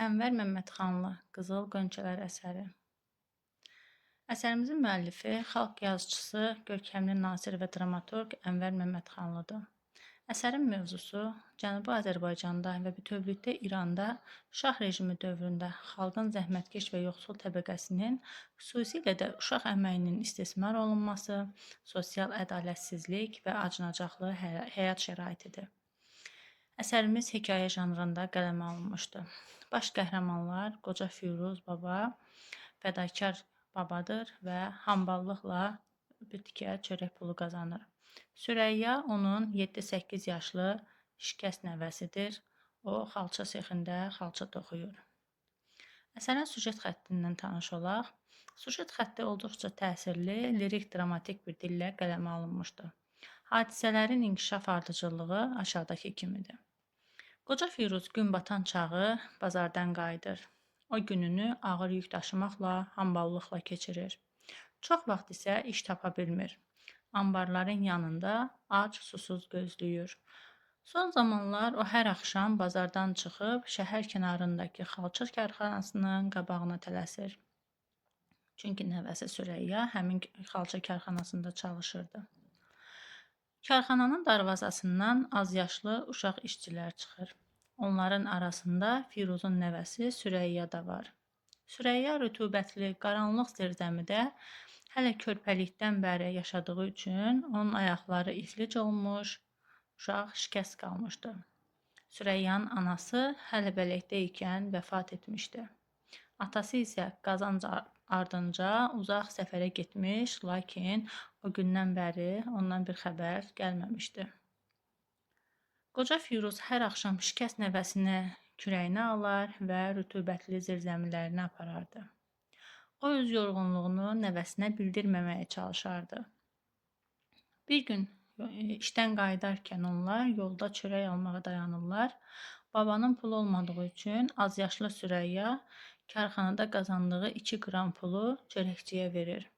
Ənvər Məmmədxanlı Qızıl Qönçələr əsəri. Əsərimizin müəllifi xalq yazıçısı, görkəmli nasir və dramaturq Ənvər Məmmədxanlıdır. Əsərin mövzusu Cənubi Azərbaycanda və bütövlükdə İranda şah rejimi dövründə xalqın zəhmətkeş və yoxsul təbəqəsinin, xüsusilə də uşaq əməyinin istismar olunması, sosial ədalətsizlik və acınacaqlı həyat şəraitidir. Əsərimiz hekayə janrında qələmə alınmışdı. Baş qəhrəmanlar qoca Firuz baba, fədakar babadır və hamballıqla bir tikə çörək pulu qazanır. Sürəyya onun 7-8 yaşlı şikəst nəvəsidir. O, xalça sexində xalça toxuyur. Əsərin süjet xəttindən tanış olaq. Süjet xətti olduqca təsirli, lirik-dramatik bir dillə qələmə alınmışdı. Hadisələrin inkişaf ardıcıllığı aşağıdakı kimidir. Qoca Firuz gün batan çağı bazardan qayıdır. O gününü ağır yük daşımaqla, hamballıqla keçirir. Çox vaxt isə iş tapa bilmir. Anbarların yanında ac, susuz gözləyir. Son zamanlar o hər axşam bazardan çıxıb şəhər kənarındakı xalça karxanasının qabağına tələsir. Çünki nəvəsi Sürəyya həmin xalça karxanasında çalışırdı. Karxananın darvazasından azyaşlı uşaq işçilər çıxır. Onların arasında Firuzun nəvəsi Sürəyya da var. Sürəyya rütubətli, qaranlıq zirzəmidə hələ körpəlikdən bəri yaşadığı üçün onun ayaqları iflic olmuş, uşaq şikəst qalmışdı. Sürəyyanın anası hələ bələkdə ikən vəfat etmişdi. Atası isə qazanc ardınca uzaq səfərə getmiş, lakin o gündən bəri ondan bir xəbər gəlməmişdi. Qoca Firuz hər axşam şikəst nəvəsini kürəyinə alar və rütubətli zirzəmilərinə aparardı. O öz yorğunluğunu nəvəsinə bildirməməyə çalışardı. Bir gün işdən qayıdarkən onlar yolda çörək almağa dayanırlar. Babanın pulu olmadığı üçün azyaşlı Sürəyya karxanada qazandığı 2 qram pulu çörəkçiyə verir.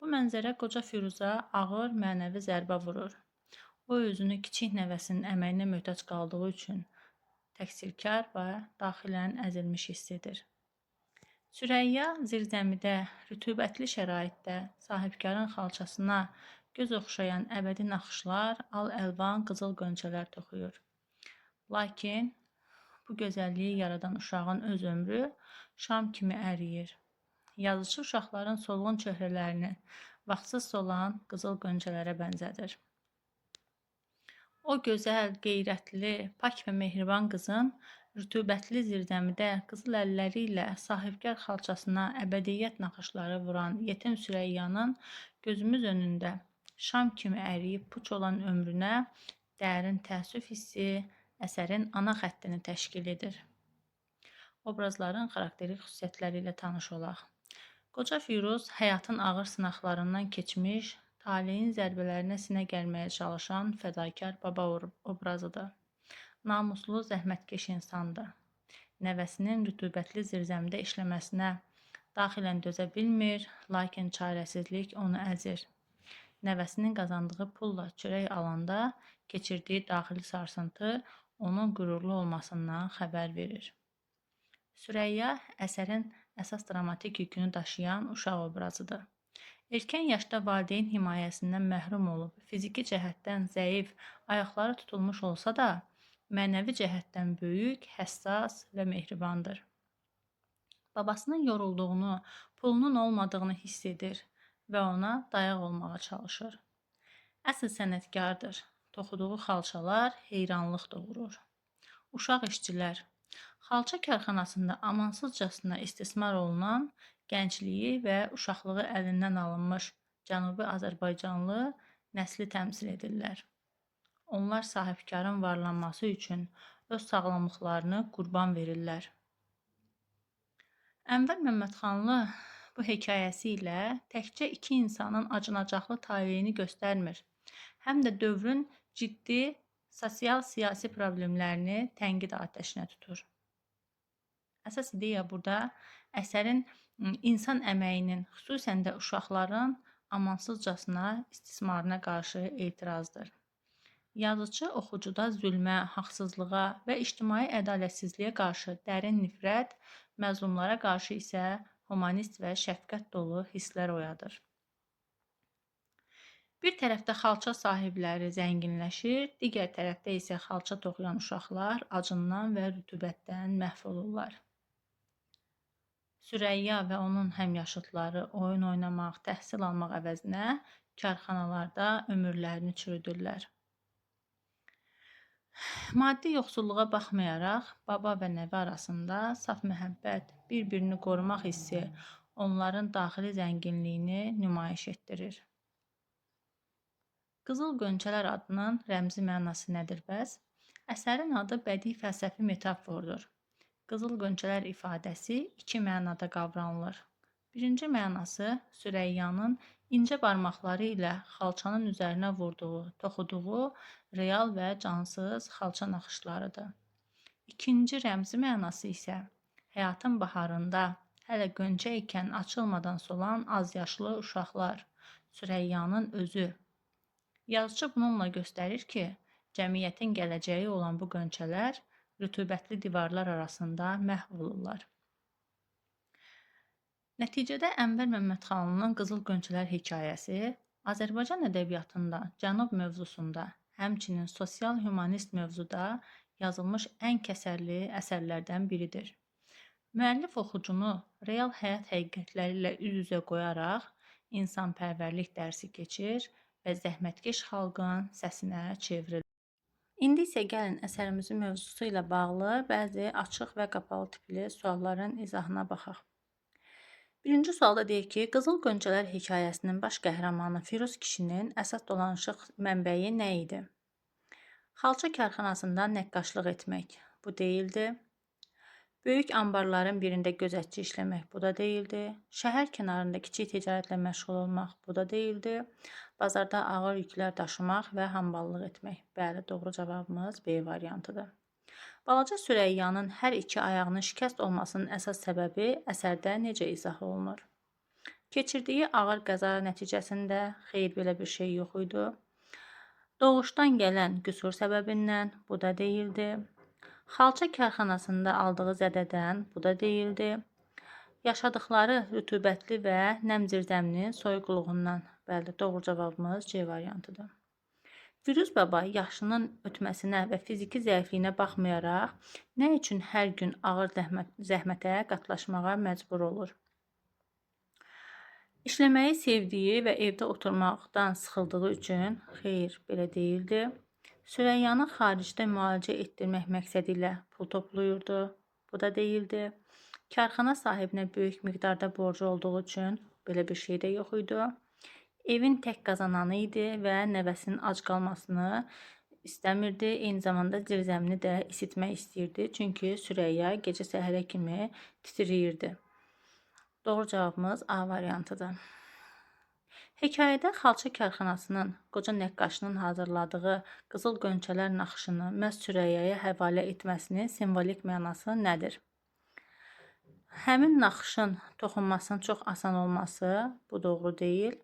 Bu mənzərə qoca Firuza ağır mənəvi zərbə vurur. O özünü kiçik nəvəsinin əməyinə möhtac qaldığı üçün təqsirkar və daxilən əzilmiş hiss edir. Sürəyya zirzəmidə, rütubətli şəraitdə sahibkarın xalçasına göz oxşayan əbədi naxışlar, al-əlvan qızıl qönçələr toxuyur. Lakin bu gözəlliyi yaradan uşağın öz ömrü şam kimi əriyir. Yazıçı uşaqların solğun çöhrələrini vaxtsız solan qızıl qönçələrə bənzədir. O gözəl, qeyrətli, pak və mehriban qızın rütubətli zirzəmidə qızıl əlləri ilə sahibkar xalçasına əbədiyyət naxışları vuran yetim Sürəyyanın gözümüz önündə şam kimi əriyib puç olan ömrünə dərin təəssüf hissi əsərin ana xəttini təşkil edir. Obrazların xarakterik xüsusiyyətləri ilə tanış olaq. Qoca Firuz həyatın ağır sınaqlarından keçmiş, taleyin zərbələrinə sinə gərməyə çalışan fədakar baba obrazıdır. Namuslu, zəhmətkeş insandır. Nəvəsinin rütubətli zirzəmidə işləməsinə daxilən dözə bilmir, lakin çarəsizlik onu əzir. Nəvəsinin qazandığı pulla çörək alanda keçirdiyi daxili sarsıntı onun qürurlu olmasından xəbər verir. Sürəyya əsərin əsas dramatik yükünü daşıyan uşaq obrazıdır. Erkən yaşda valideyn himayəsindən məhrum olub, fiziki cəhətdən zəif, ayaqları tutulmuş olsa da, mənəvi cəhətdən böyük, həssas və mehribandır. Babasının yorulduğunu, pulunun olmadığını hiss edir və ona dayaq olmağa çalışır. Əsl sənətkardır. Toxuduğu xalçalar heyranlıq doğurur. Uşaq işçilər xalça karxanasında amansızcasına istismar olunan gəncliyi və uşaqlığı əlindən alınmış Cənubi Azərbaycanlı nəsli təmsil edirlər. Onlar sahibkarın varlanması üçün öz sağlamlıqlarını qurban verirlər. Ənvər Məmmədxanlı bu hekayəsi ilə təkcə iki insanın acınacaqlı taleyini göstərmir, həm də dövrün ciddi sosial-siyasi problemlərini tənqid atəşinə tutur. Əsas ideya burada əsərin insan əməyinin, xüsusən də uşaqların amansızcasına istismarına qarşı etirazdır. Yazıçı oxucuda zülmə, haqsızlığa və ictimai ədalətsizliyə qarşı dərin nifrət, məzlumlara qarşı isə humanist və şəfqət dolu hisslər oyadır. Bir tərəfdə xalça sahibləri zənginləşir, digər tərəfdə isə xalça toxuyan uşaqlar acından və rütubətdən məhv olurlar. Sürəyya və onun həmyaşıdları oyun oynamaq, təhsil almaq əvəzinə karxanalarda ömürlərini çürüdürlər. Maddi yoxsulluğa baxmayaraq, baba və nəvə arasında saf məhəbbət, bir-birini qorumaq hissi onların daxili zənginliyini nümayiş etdirir. Qızıl Gönçələr adının rəmzi mənası nədir bəs? Əsərin adı bədii fəlsəfi metafordur. Qızıl Gönçələr ifadəsi iki mənada qavranılır. Birinci mənası Sürəyyanın incə barmaqları ilə xalçanın üzərinə vurduğu, toxuduğu real və cansız xalça naxışlarıdır. İkinci rəmzi mənası isə həyatın baharında hələ gönçə ikən açılmadan solan azyaşlı uşaqlar, Sürəyyanın özü. Yazıçı bununla göstərir ki, cəmiyyətin gələcəyi olan bu gönçələr rütubətli divarlar arasında məhv olurlar. Nəticədə Ənvər Məmmədxanlının Qızıl Gönçələr hekayəsi Azərbaycan ədəbiyyatında cənub mövzusunda, həmçinin sosial-humanist mövzuda yazılmış ən kəsərli əsərlərdən biridir. Müəllif oxucunu real həyat həqiqətləri ilə üz-üzə qoyaraq insanpərvərlik dərsi keçir və zəhmətkeş xalqın səsinə çevrilir. İndi isə gəlin əsərimizin mövzusu ilə bağlı bəzi açıq və qapalı tipli sualların izahına baxaq. Birinci sualda deyir ki, Qızıl Gönçələr hekayəsinin baş qəhrəmanı Firuz kişinin əsas dolanışıq mənbəyi nə idi? Xalça karxanasında nəqqaşlıq etmək, bu deyildi. Böyük anbarların birində gözətçi işləmək, bu da deyildi. Şəhər kənarında kiçik ticarətlə məşğul olmaq, bu da deyildi. Bazarda ağır yüklər daşımaq və hamballıq etmək. Bəli, doğru cavabımız B variantıdır. Balaca Sürəyyanın hər iki ayağının şikəst olmasının əsas səbəbi əsərdə necə izah olunur? Keçirdiyi ağır qəza nəticəsində xeyr, belə bir şey yox idi. Doğuşdan gələn qüsur səbəbindən, bu da deyildi. Xalça karxanasında aldığı zədədən, bu da deyildi. Yaşadıkları rütubətli və nəm zirzəminin soyuqluğundan. Bəli, doğru cavabımız C variantıdır. Firuz baba yaşının ötməsinə və fiziki zəifliyinə baxmayaraq, nə üçün hər gün ağır zəhmətə qatlaşmağa məcbur olur? İşləməyi sevdiyi və evdə oturmaqdan sıxıldığı üçün, xeyr, belə deyildi. Sürəyyanı xaricdə müalicə etdirmək məqsədi ilə pul toplayırdı, bu da deyildi. Karxana sahibinə böyük miqdarda borcu olduğu üçün belə bir şey də yox idi. Evin tək qazananı idi və nəvəsinin ac qalmasını istəmirdi. Eyni zamanda zirzəmini də isitmək istəyirdi. Çünki Sürəyya gecə səhərə kimi titrəyirdi. Doğru cavabımız A variantıdır. Hekayədə xalça karxanasının qoca nəqqaşının hazırladığı Qızıl Gönçələr naxışını məhz Sürəyyaya həvalə etməsinin simvolik mənası nədir? Həmin naxışın toxunmasının çox asan olması, bu doğru deyil.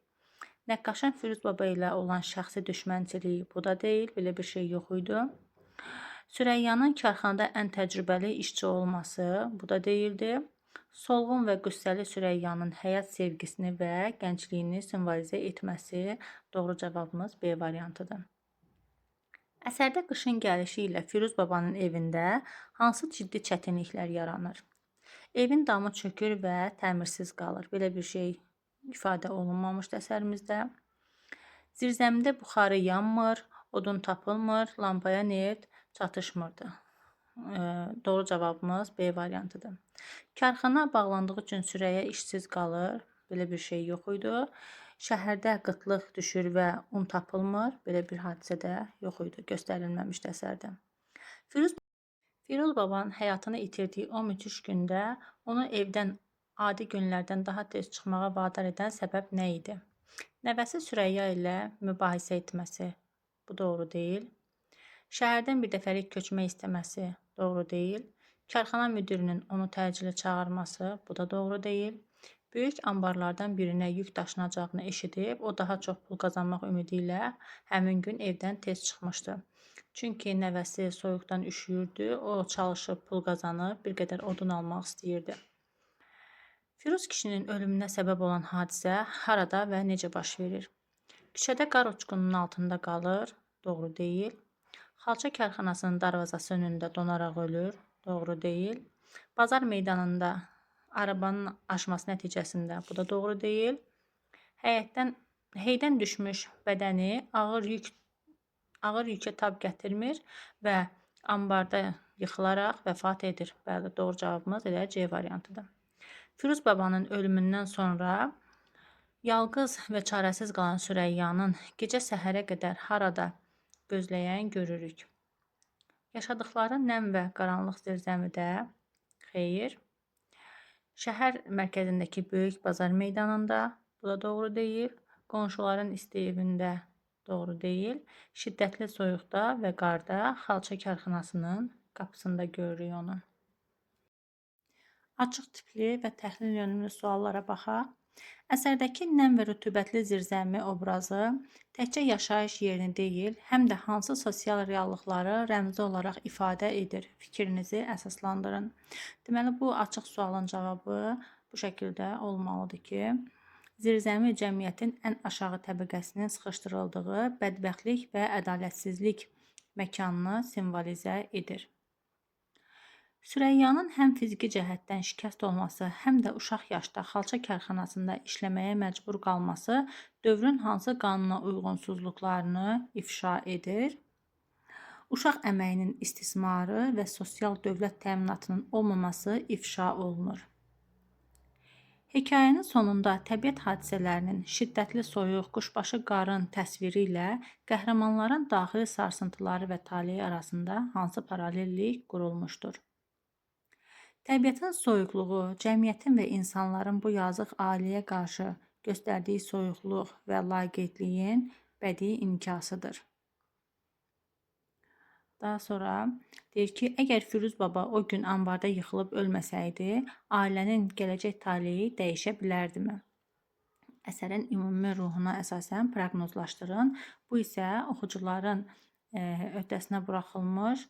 Nəqqaşın Firuz baba ilə olan şəxsi düşmənçiliyi, bu da deyil, belə bir şey yox idi. Sürəyyanın karxanada ən təcrübəli işçi olması, bu da deyildi. Solğun və qüssəli Sürəyyanın həyat sevgisini və gəncliyini simvolizə etməsi, doğru cavabımız B variantıdır. Əsərdə qışın gəlişi ilə Firuz babanın evində hansı ciddi çətinliklər yaranır? Evin damı çökür və təmirsiz qalır. Belə bir şey ifadə olunmamışdı əsərimizdə. Zirzəmidə buxarı yanmır, odun tapılmır, lampaya neft çatışmırdı. Doğru cavabımız B variantıdır. Karxana bağlandığı üçün Sürəyya işsiz qalır. Belə bir şey yox idi. Şəhərdə qıtlıq düşür və un tapılmır. Belə bir hadisə də yox idi, göstərilməmişdi əsərdə. Firuz babanın həyatını itirdiyi o müthiş gündə onu evdən adi günlərdən daha tez çıxmağa vadar edən səbəb nə idi? Nəvəsi Sürəyya ilə mübahisə etməsi. Bu doğru deyil. Şəhərdən bir dəfəlik köçmək istəməsi doğru deyil. Karxana müdirinin onu təcili çağırması, bu da doğru deyil. Böyük anbarlardan birinə yük daşınacağını eşidib, o daha çox pul qazanmaq ümidi ilə həmin gün evdən tez çıxmışdı. Çünki nəvəsi soyuqdan üşüyürdü, o çalışıb pul qazanıb bir qədər odun almaq istəyirdi. Firuz kişinin ölümünə səbəb olan hadisə harada və necə baş verir? Küçədə qar uçqununun altında qalır, doğru deyil. Xalça karxanasının darvazası önündə donaraq ölür, doğru deyil. Bazar meydanında arabanın aşması nəticəsində, bu da doğru deyil. Həyətdən heydən düşmüş bədəni ağır yükə tab gətirmir və ambarda yıxılaraq vəfat edir. Bəli, doğru cavabımız elə C variantıdır. Firuz babanın ölümündən sonra yalqız və çarəsiz qalan Sürəyyanın gecə səhərə qədər harada gözləyən görürük. Yaşadıkları nəm və qaranlıq zirzəmidə, xeyr. Şəhər mərkəzindəki böyük bazar meydanında, bu da doğru deyil. Qonşuların isti evində, doğru deyil. Şiddətli soyuqda və qarda xalça karxanasının qapısında görürük onu. Açıq tipli və təhlil yönümlü suallara baxaq. Əsərdəki nəm və rütubətli zirzəmi obrazı təkcə yaşayış yerini deyil, həm də hansı sosial reallıqları rəmzi olaraq ifadə edir? Fikrinizi əsaslandırın. Deməli, bu açıq sualın cavabı bu şəkildə olmalıdır ki, zirzəmi cəmiyyətin ən aşağı təbəqəsinin sıxışdırıldığı bədbəxtlik və ədalətsizlik məkanını simvolizə edir. Sürəyyanın həm fiziki cəhətdən şikəst olması, həm də uşaq yaşda xalça karxanasında işləməyə məcbur qalması dövrün hansı qanuna uyğunsuzluqlarını ifşa edir? Uşaq əməyinin istismarı və sosial dövlət təminatının olmaması ifşa olunur. Hekayənin sonunda təbiət hadisələrinin şiddətli soyuq, quşbaşı qarın təsviri ilə qəhrəmanların daxili sarsıntıları və taleyi arasında hansı paralellik qurulmuşdur? Təbiətin soyuqluğu, cəmiyyətin və insanların bu yazıq ailəyə qarşı göstərdiyi soyuqluq və laqeydliyin bədii inkasıdır. Daha sonra deyir ki, əgər Firuz baba o gün ambarda yıxılıb ölməsəydi, ailənin gələcək taleyi dəyişə bilərdimi? Əsərin ümumi ruhuna əsasən proqnozlaşdırın. Bu isə oxucuların öhdəsinə buraxılmış